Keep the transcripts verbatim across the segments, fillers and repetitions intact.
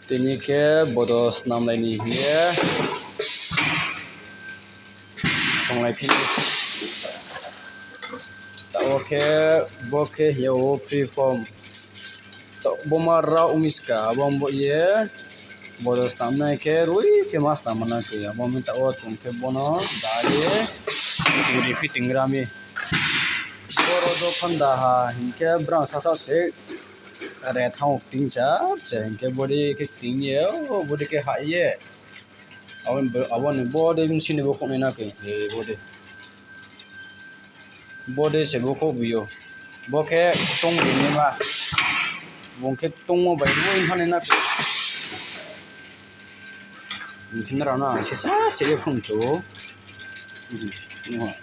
Tini khe bodo snamlai ni hing ye tonglai phi ni. Taoh wo khe bo khe hing ye o free form. Taoh bo ma rao ong mi ska, abo bo ye bodo snamnai khe rui khe ma snam na khe, abo mi taoh wo chung khe bono da ye tingri phi tingra mi. Boro do phanda ha hing khe brang sasa se re thang tingsa se hing khe body khe ting ye, o body khe ha ye. Abo ni body msi ni bo khouh nai na khe, e body. Body se bo khouh bi ou. Bo khe tong ri naima. Bung khe tongmo bai rui thanng nai na khe. Hing khe nrao no ang sisa se ye phung chu ou.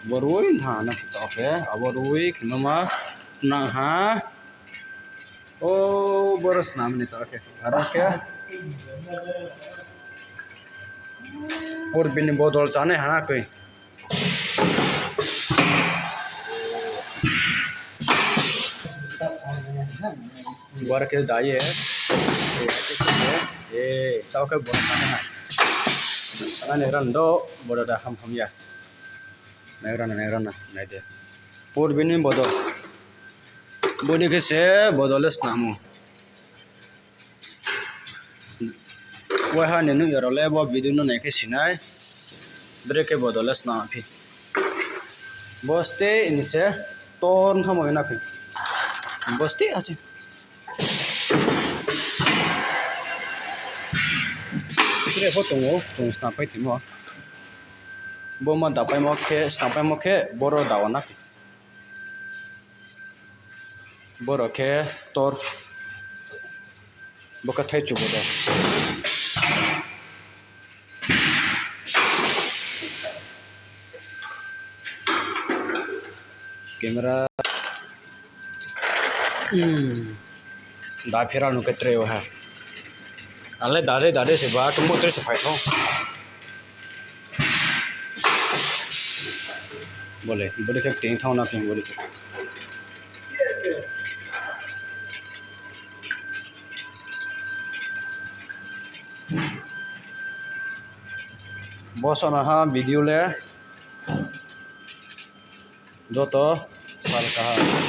Bo rui thanng na khe taoh khe, abo rui khe ma ma nang ha. O, boro snam ni taoh khe. Aro khe purbi ni bodol chánai ha na khe. Boro khe da ye. E, taoh khe boro chánai ha. Ani ran do, boro da ham ham ya. Nai rana, nai rana, nai de. Purbi ni bodol. Body khe se bodol le snam ou. Waiha ni nuh ya rao le bo video no nai khe sinai. Bre khe bodol le snam phi. Bo stay ni se tor thanngmo na phi. Bo stay ha se. Tre pho tong ou, chung snam pai timo. Bo ma da paimo khe, snam paimo khe, boro da wo na khe. Boro khe tor. Bo khe thaichu bodol. Camera. Da phera nu khe tre o ha. Ale dade dade se ba tongmo tre se phai thou. Bole, bole khe ting thang na khe bole khe. Bo sana ha video le joto sal kaham.